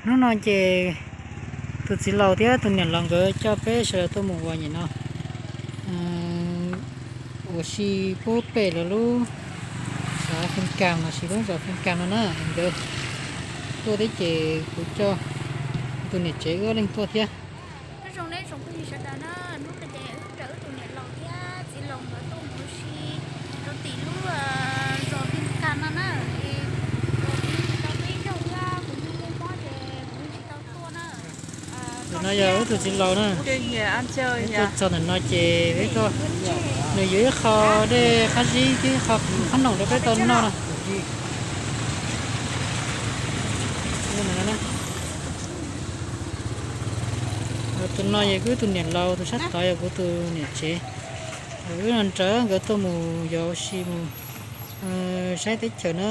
Hnub no ces tus txiv laus thiab tus niam laus nkawd coj peb sawv daws tuaj mus ua nyem no, ua si pub pem lawv lub zos Fee Kas los sis lub zos Fee Kas no na. Nkawd tuaj thiab ces kuv coj tus niam tsev wb ob leeg tuaj thiab. Nyob zoo nej tsoom phooj ywg sawv daws na, hnub no ces wb caw wb tus niam laus thiab txiv laus nkawd tuaj mus ua si rau tim lub zos Fee Kas no na. Es kuv tsis tau peb zaug thiab kuv yeej muaj mob ces kuv yeej tsis tau tuaj na. Tus no yog wb tus txiv laus na. Wb tuaj txog ntawm no ces peb tuaj, nws yuav ib qho dej qab zib thiab ib qho qhob noom rau peb tau noj no. Tus no yog kuv tus niam laus, tus sab tod yog kuv tus niam tsev. Wb no nrog nkawd tuaj mus yos ua si mus saib teb chaws na.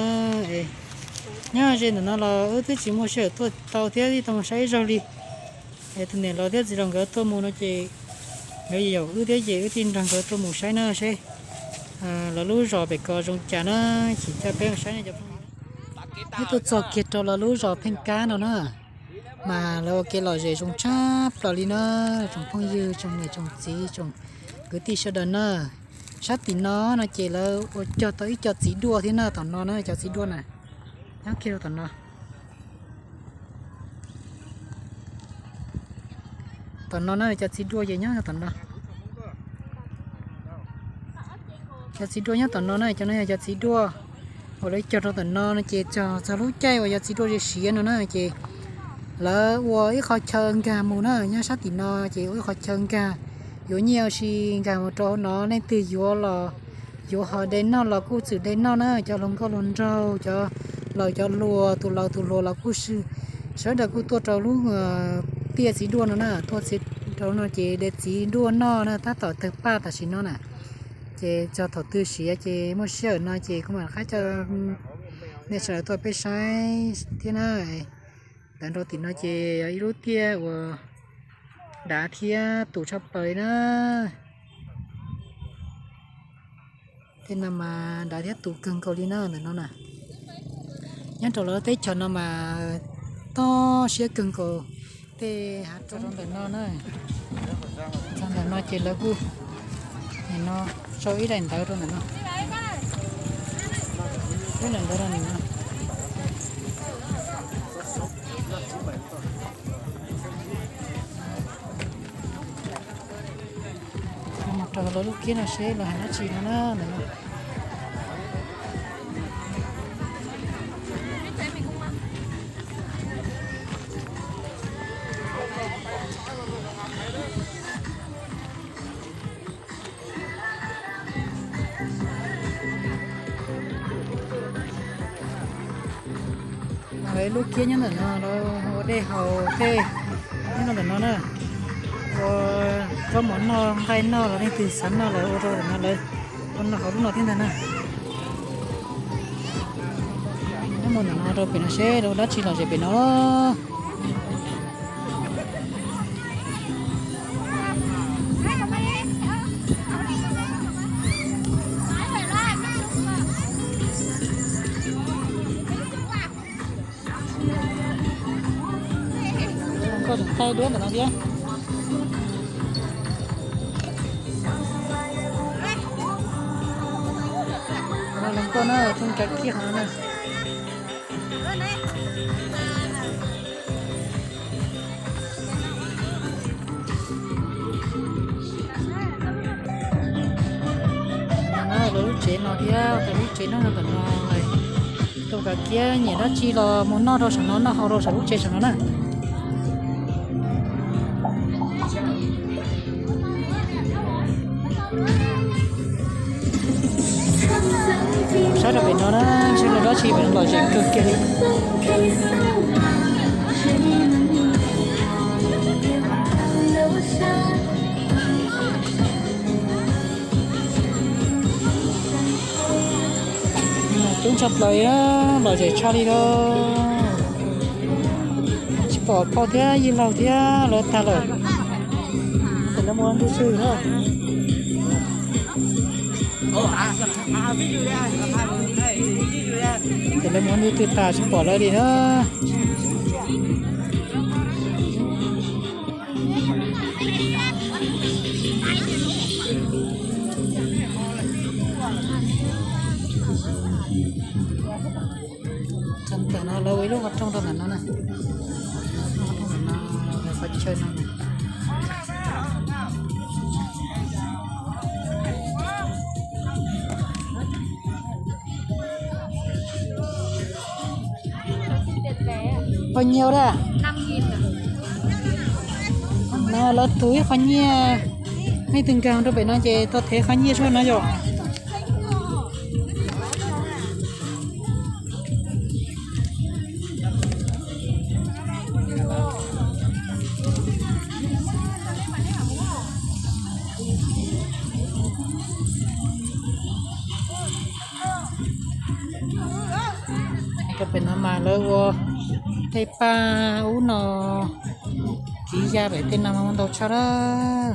Nyob ze ntawm no los wb twb tsis muaj sij hawm tuaj tau thiab tsis tau mus saib ib zaug li. Es tus niam laus thiab txiv laus nkawd tuaj mus no ces nkawd yaum wb thiab ces wb thiaj nrog nkawd tuaj mus saib na seb lawv lub zos pem ko zoo cas na, ces coj peb mus saib na cov phooj ywg. Wb tuaj txog kiag rau lawv lub zos Pheej Kab no na, mas lawv ua kev lom zem zoo tshaj plaws li na, tsoom phooj ywg, tsoom niam tsoom txiv, tsoom kwv tij sawv daws na. Sab tim no no ces lawv ua cog tau ib co txiv duaj thiab na, tom no na cov txiv duaj na, nyob kiag rau tom no. Tom no na cov txiv duaj ces nyob tom no. Cov txiv duaj nyob tom no na, cov no yog cov txiv duaj uas lawv cog rau tom no no ces txog txog lub caij uas cov txiv duaj siav no na ces lawv ua ib qho chaw nkag mus na, nyob sab tim no ces ua ib qho chaw nkag, yuav nyiaj ua si nkag mus rau hauv no, leej twg yuav los yuav ho de noj los kuj txwm de noj na, cov hluas nkauj hluas nraug, cov laus cov hluas, tus laus tus hluas los kuj sawv daws kuj tuaj rau lub tiaj txiv duaj no na, tuaj rau no ces de txiv duaj noj na, tab tom tawg paj tam sim no na. Ces txog thaum twg siav ces muaj sij hawm no ces kuv mam rov qab coj nej sawv daws tuaj peb saib thiab na. Ntawm rau tim no ces yog ib lub tiaj uas dav thiab tus tshaj plaws li na. Tej no mas dav thiab tus kawg nkaus li na ntawm no na. Nyob rau lawv teb chaws no mas toj siab kawg nkaus. Tej hav roob ntawm no na, txog ntawm no ces lawv kuj, no, sau ib daim ntawv rau ntawm no, ib daim ntawv rau ntawm no. Mus rau lawv lub kiab no seb lawv hais dab tsi no na ntawm no. Lawv lub kiab nyob ntawm no, lawv ua dej haus tej nyob rau ntawm no na. Ua zaub mov noj, nqaij noj los leej twg xav noj los ua rau ntawm no, lawv ua noj hauv lub no thiab ntag na. Nyob mus ntawm no rau pem no seb lawv ua dab tsi lom zem pem no. Nkauj tseem thaij duab ntawm no thiab. Hluas nkauj na, theej kav kiab qhov no na. Lawv lub tsev no thiab, lub tsev noj no tom no, tus kav kiab nyiam dab tsi los mus noj rau saum no, noj haus rau saum lub tsev saum no na. Saib rau pem no na, saib rau dab tsi pem no lom zem kawg kiag li. Coob tshaj plaws, lom zem tshaj li lauj. Tsis pom phauj thiab yawg laug thiab lawv tag lawm. Ces lawv mus ua ntu twg na. Ces lawv mus ua ntu twg tas tsis pom lawv li na. Txog ntawm no lawv ua ib lub qhov rooj rau ntawm no na. Qhov chaw no. Bao nhiêu đây? No lawv tuv ib qho nyiaj, nej tus nkaus rau pem no ces tau thev qho nyiaj suab no yom. Rau pem no mas lawv ua tej paj ub no, kiv ya pem tej no ntau tshaj lawm.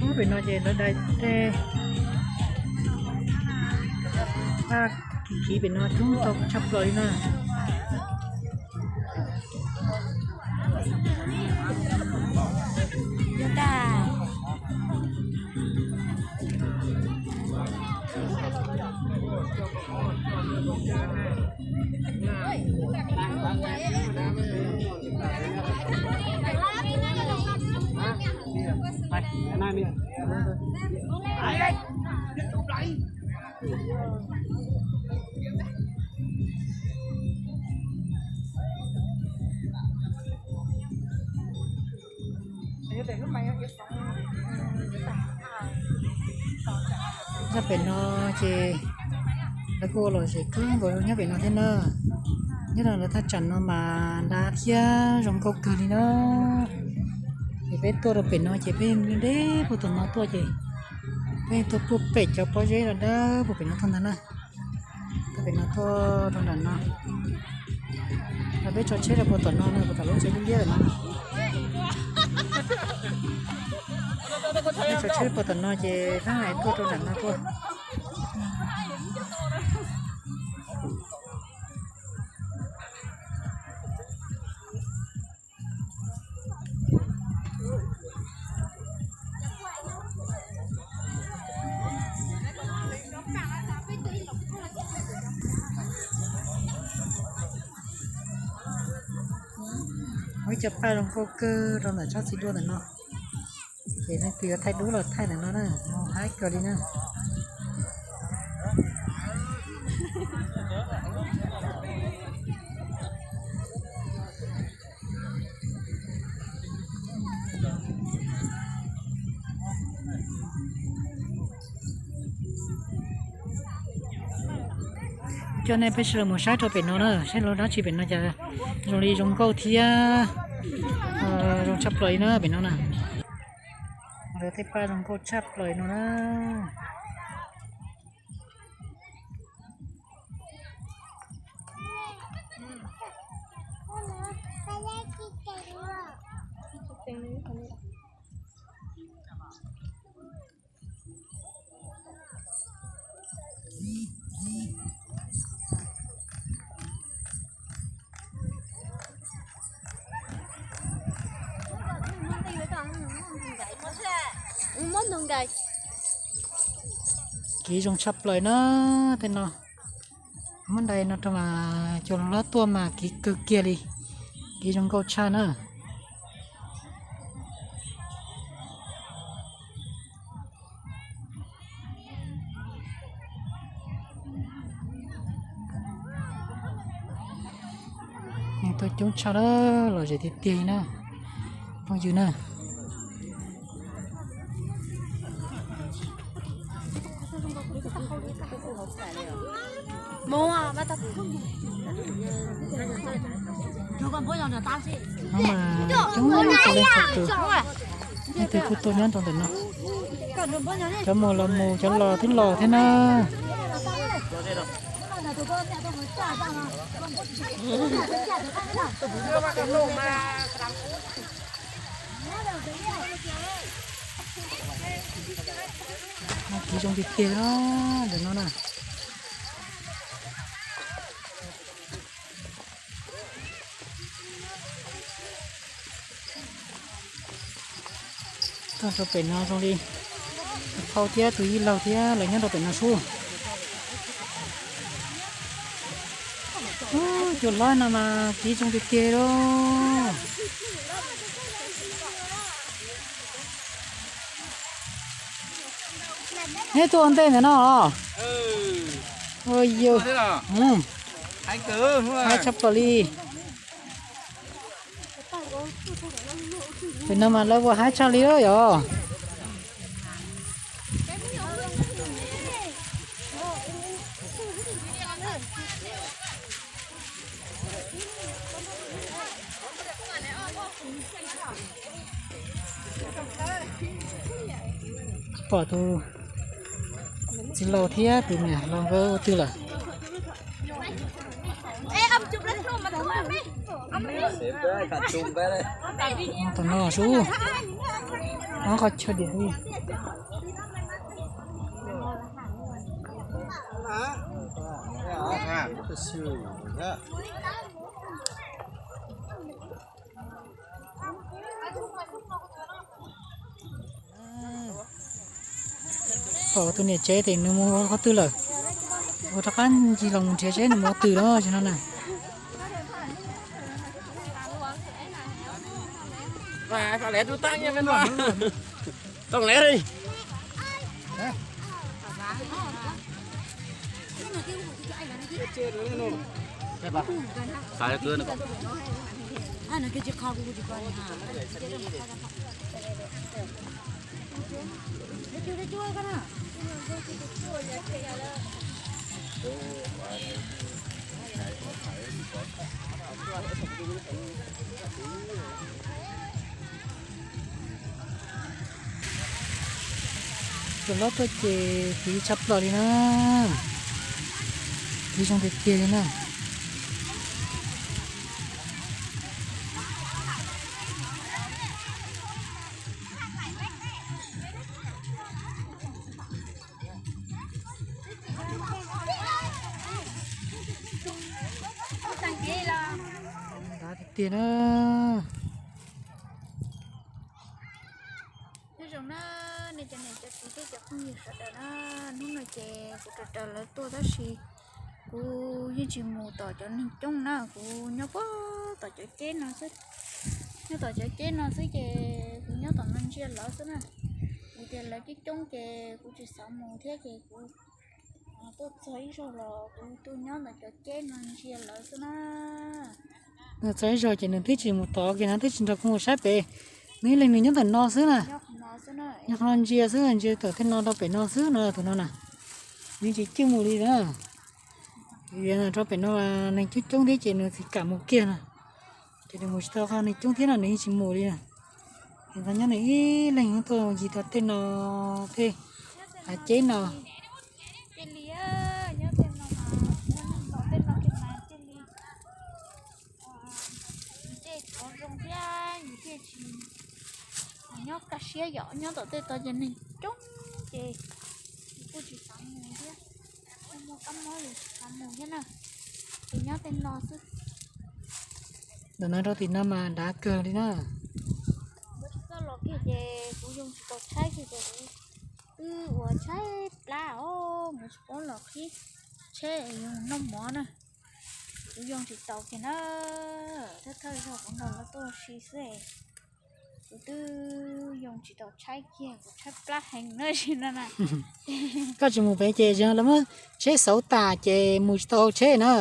Ub, pem no ces lawv dai tej paj kiv kiv pem no coob tau tshaj plaws li na. Nyob pem no ces lawv kuj ua lom zem kawg nkaus nyob pem no thiab na. Nyob rau lawv thaj tsam no mas dav thiab zoo nkauj kawg li na. Ces peb tuaj rau pem no ces peb deb puag tom no tuaj ces peb tuaj puag pem cov pob zeb los dawb puag pem no tuaj ntag na. Tuaj pem no tuaj rau nram no. Los peb tso tsheb rau puag tom no na, puag tom lub tsev liab liab no. Peb tso tsheb puag tom no ces peb hais tuaj rau nram no tuaj. Ua ib co paj zoo nkauj kawg rau ntawm tsob txiv duaj ntawm no. Ces leej twg yuav thaij dub los thaij ntawm no na, haib kawg li na. Coj nej peb sawv daws mus saib rau pem no na, saib lub dab tsi pem no cas zoo li zoo nkauj thiab zoo tshaj plaws li na pem no na. Lawv tej paj zoo nkauj tshaj plaws no na. Kiv zoo tshaj plaws na, tej no. Muab dai no rau mas cov hlob tuaj mas kiv kawg kiag li, kiv zoo nkauj tshaj na. Neeg tuaj coob tshaj lawm, lom zem tiag tiag na, phooj ywg na. No mas coob txhua leej txhua tus, leej twg kuj tuaj nyob rau ntawm no. Cov mus los mus, cov los twb los thiab na. Kiv zoo tiag tiag li ntawm no na. Tuaj rau pem no zoo li tus phauj thiab tus yij laug thiab lawv nyob rau pem no sub. Cua loj no mas kiv zoo tiag tiag li. Neb tuaj ua ntej ntawm no los? Ua yus, haib tshaj plaws li. Pem no mas lawv ua haib tshaj li yom. Pom tus txiv laus thiab tus niam laus nkawd ua twg lawm? Tom no sub, ob qhov chaw diam li. Pom tus niam tsev ces nws mus qhov twg lawm? Ua rov qab ncig los mus nrhiav seb nws mus qhov twg lawm no na. Cua loj tuaj ces kiv tshaj plaws li na. Kiv zoo tiag tiag li na. Dav tiag tiag na. Nyob zoo na, nej cov niam cov txiv thiab cov phooj ywg sawv daws na, hnub no ces kuv raws raws lawv tuaj tab sis kuv yeej tsis mus tom cov neeg coob na, kuv nyob puag tom cov ceb no xwb. Nyob tom cov ceb no xwb ces kuv nyob tom no ntsia lawv xwb na. Vim tias lawv coob coob ces kuv tsis xav mus thiab ces kuv tuaj txog ib zaug los kuv tuaj nyob ntawm cov ceb no ntsia lawv xwb na. Nws txog ib zaug ces nws twb tsis mus tod kiag na, twb tsis nrog kuv mus saib pem. Nws ib leeg nws nyob ntawm no xwb na. Nyob qhov no ntsia xwb, ntsia tom tej no rau pem no xwb no tus no na. Nws tsis cwj mus li na. Vim rau pem no neeg coob coob thiab ces nws tsis kam mus kiag na. Ces nws mus tsis tau qhov neeg coob thiab no nws yeej tsis mus li na. Ces ntxov nyob nws ib leeg tuaj ncig tau tej no, tej hav ceb no. Cia li, nyob tej no mas, tej no ces mas cia li, ncej qhov zoo thiab yus thiaj tsis nyob kaj siab yom, nyob tom tej tod ces neeg coob ces yus kuj tsis xav mus thiab, muaj kab mob yus tsis xav mus thiab na. Ces nyob tej no xwb. Ntawm no rau tim no mas dav kawg li na. Kuv tsis txawj los kiag ces kuv yoo tsis tau tshaib kiag ces kuv twb ua tshaib plab os, kuv tsis paub los qhib tsheb yoo noj mov na. Kuv yoo tsis tau kiag na. Thawj thawj zaug kuv nrog lawv tuaj ua si xwb, kuv twb yoo tsis tau tshaib kiag, kuv tshaib plab heev na sim no na. Koj tsis mus pem ces lawv muab tsheb xauv tas ces mus tsis tau hauv tsheb na.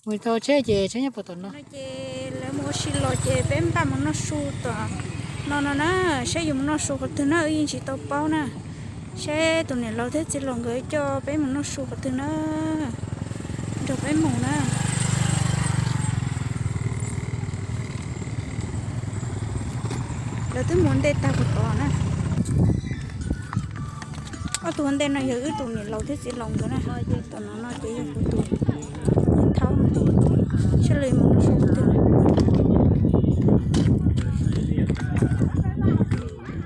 Mus tsis tau hauv tsheb ces tsheb nyob puag tom no. Ces lawv mus ua si los ces peb npaj mus noj su tom no no na, saib yuav mus noj su qhov twg na, wb yeej tsis tau paub na. Saib tus niam laus thiab txiv laus nkawd coj peb mus noj su qhov twg na, nrog peb mus na. Lawv twb mus ntej tag puag tod na. Ob tug ua ntej no yog wb tus niam laus thiab txiv laus nkawd na. Tus no no ces yog kuv tus thaub, sab li mus su twg.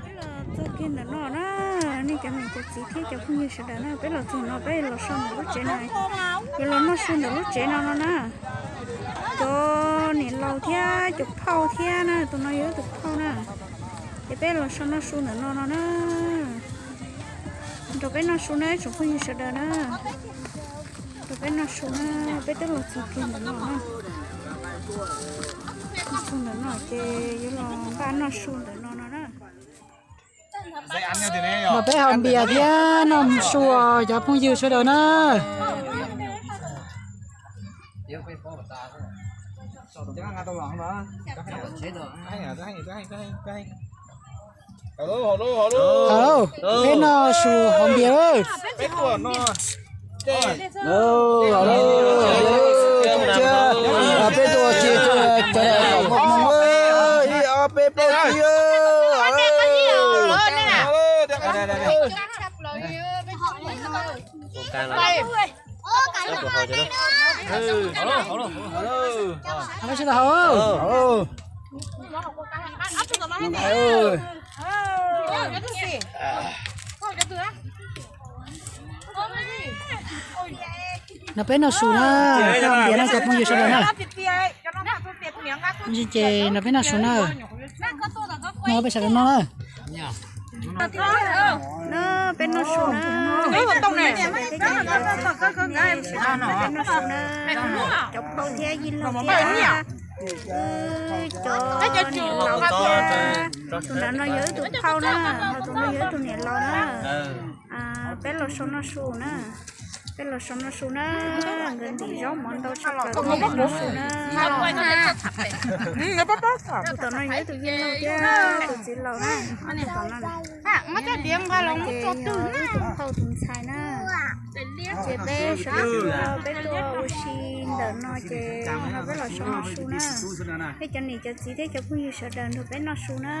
Peb los txog kiag ntawm no na, nej cov niam cov txiv thiab cov phooj ywg sawv daws na, peb los txog no peb los so ntawm lub tsev no, yuav los noj su ntawm lub tsev no no na. Cov niam laus thiab cov phauj thiab na, tus no yog ib tus phauj na. Ces peb los so noj su ntawm no no na. Nrog peb noj su na ib tsoom phooj ywg sawv daws na. Nrog peb noj su na, peb twb los txog kiag ntawm no na. Noj su ntawm no ces yuav los npaj noj su ntawm no no na. No peb haus npias thiab noj su os cov phooj ywg sawv daws na. Hau, peb noj su haus npias lawm. Peb tuaj tsis, ib ob peb plaub tsib. Peb sawv daws haus. No peb noj su na, peb haus npias no cov phooj ywg sawv daws na. Ces no peb noj su na. No peb sawv daws noj na. No peb noj su na. Peb noj su na. Cov phauj thiab yij laug thiab, cov niam laus thiab. Tus nram no yog wb tus phauj na, ho tus no yog wb tus niam laus na. Peb los so noj su na. Peb los so noj su na. Nkawd ntim zaub mov ntau tshaj plaws, peb noj su na. Tus tom no yog wb tus yij laug thiab tus txiv laus na. Tus tom no ces yog wb tus phauj tus ntxhais na. Ces peb sawv daws peb tuaj ua si ntawm no ces no peb los so noj su na. Peb cov niam cov txiv thiab cov phooj ywg sawv daws nrog peb noj su na.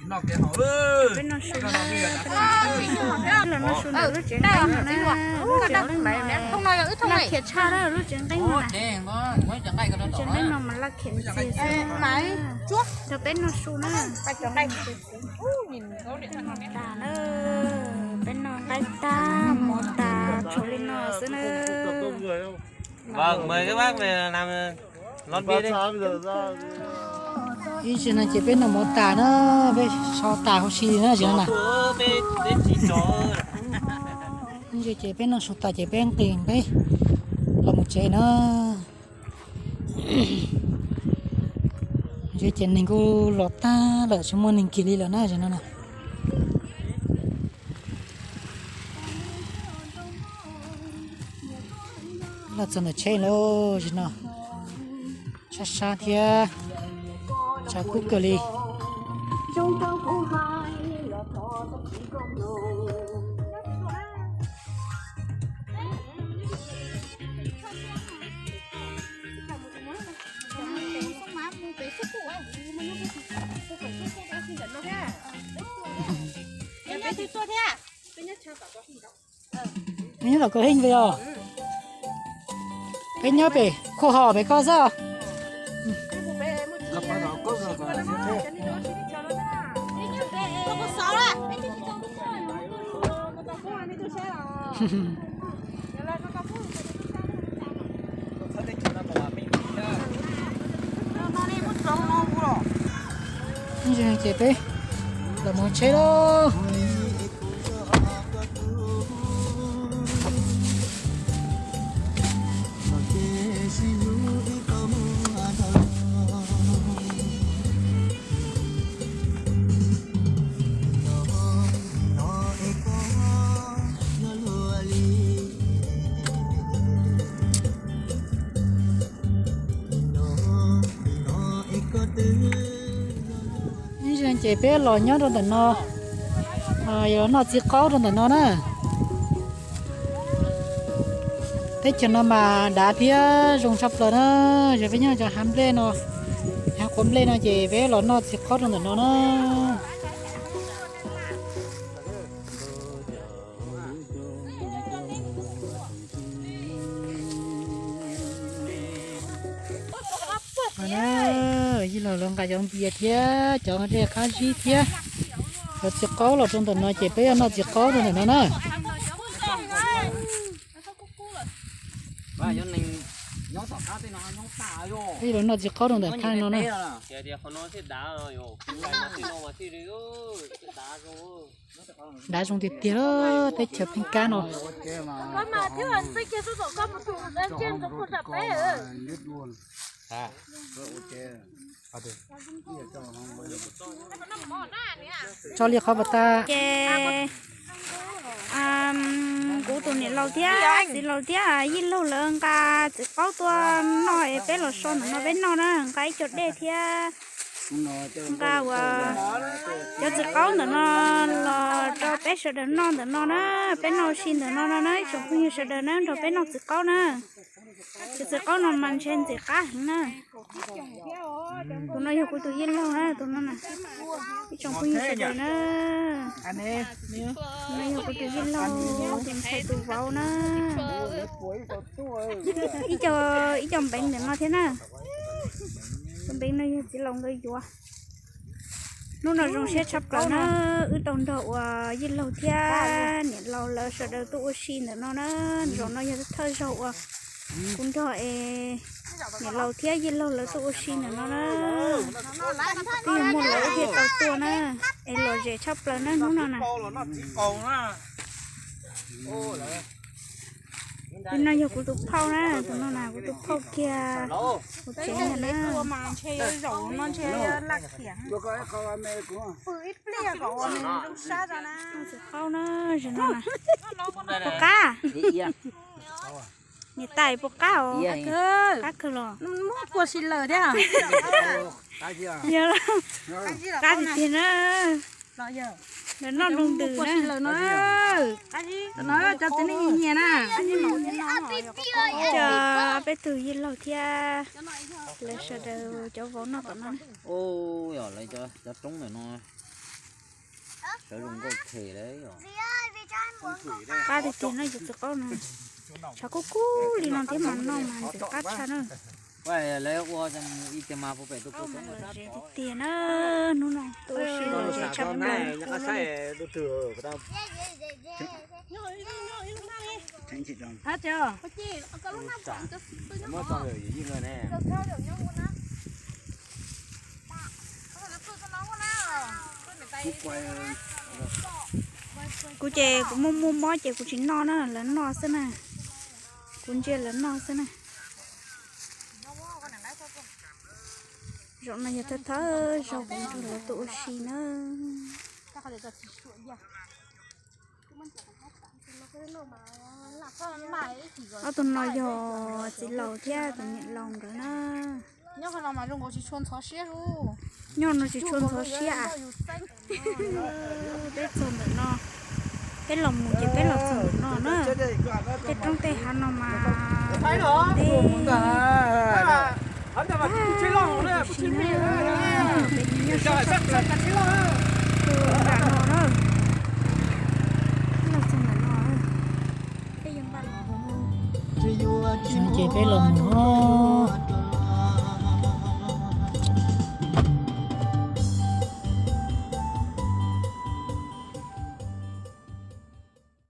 Peb noj su na, peb noj su na, peb los noj su ntawm lub tsev nqeeb no na, lub tsev nqeeb no laj khiav tshaj lawm, lub tsev nqeeb no na. Lub tsev nqeeb no mas laj khiav ntxiag xwb. Nrog peb noj su na. Noj tas na, peb noj nqaij tag mov tas tshuav li no xwb na. Ib zaug no ces peb noj mov tas na, peb so tas huv si li na zaum no na. Ib zaug ces peb noj su tas ces peb nqis peb los mus tsev na. Ib zaug ces neeg kuj los tag lawm, tsis muaj neeg kiag li lawm na zaum no na. Los txog ntawm tsheb lawm zaum no, sab sab thiab tshav kub kawg li. Nyob tom Kaus Heej pem os. Peb nyob pem Khuj Ho pem ko xwb. Ces peb los mus tsheb lauj. Ib zaug ces peb los nyob rau ntawm no, yog los noj txiv qaub rau ntawm no na. Teb chaws no mas dav thiab zoo tshaj plaws na. Yog peb nyob cov hav nplej no, hav quav nplej no ces peb los noj txiv qaub rau ntawm no na. Nqa cov npias thiab cov dej qab zib thiab cov txiv qaub los rau ntawm no ces peb yuav noj txiv qaub rau ntawm no na. Peb yuav los noj txiv qaub rau ntawm thaj no na. Dav zoo tiag tiag, teb chaws pheej kab no. Tso li qhov pas tas. Ces kuv tus niam laus thiab txiv laus thiab yij laug lawv nqa txiv qaub tuaj noj es peb los so ntawm no peb noj na, nqa ib co dej thiab nqa uas cov txiv qaub ntawm no los rau peb sawv daws noj ntawm no na, peb noj ua si ntawm no no na, ib tsoom phooj ywg sawv daws na nrog peb noj txiv qaub na. Cov txiv qaub no mas ntshe ntxim qab heev na. Tus no yog kuv tus yij laug na, tus no na. Ib tsoom phooj ywg sawv daws na. Tus no yog kuv tus yij laug, tus ntxhais tus vauv na. Ib co, ib co npeev ntawm no thiab na. Tus npeev no yog txiv laus nkawd yuav. Hnub no zoo siab tshaj plaws na, wb tau nrog uas yij laug thiab niam laus lawv sawv daws tuaj ua si ntawm no na. Zaum no yog thawj zaug uas kuv nrog es niam laus thiab yij laug lawv tuaj ua si ntawm no na. Twb yog muaj lawv thiaj tau tuaj na, es lom zem tshaj plaws na hnub no na. Tus no yog kuv tus phauj na, tus no na kuv tus phauj kiag, kuv tsev ntawm na. Txiv qaub na, zaum no na. Puas qab? Niam tais puas qab os? Qab kawg los? Kua si lawm thiab. Yog, qab tiag tiag na. Lawv noj loo ntws na. Cov txiv neej nyiam nyiam na. Cov peb tug yij laug thiab lawv sawv daws cov vauv noj tom no. Cov roob ntawm no sawv zoo nkauj khev lawm. Qab tiag tiag no cov txiv qaub no. Tshav kub kub li no thiab mas noj mas ntxim qab tshaj na. Lawv ua ib tiag mas puas pem tus lom zem tiag tiag na. Hnub no tuaj ua si lom zem tshaj plaws. Kuv ces kuv muaj muaj mob ces kuv tsis noj na, lawv noj xwb na. Kuv ntsia lawv noj xwb na. Zaum no yog thawj thawj zaug kuv nrog lawv tuaj ua si na. Ob tug no yog txiv laus thiab tus niam laus nkawd na. Nyob no tsis tshua ntxhov siab as. Peb txog ntawm no, peb los mus ces peb los txog ntawm no na. Tej roob tej hav no mas deb. Peb nyob sab sab nram no na. Peb los txog ntawm no, peb yuav npaj los mus. Ces peb los mus.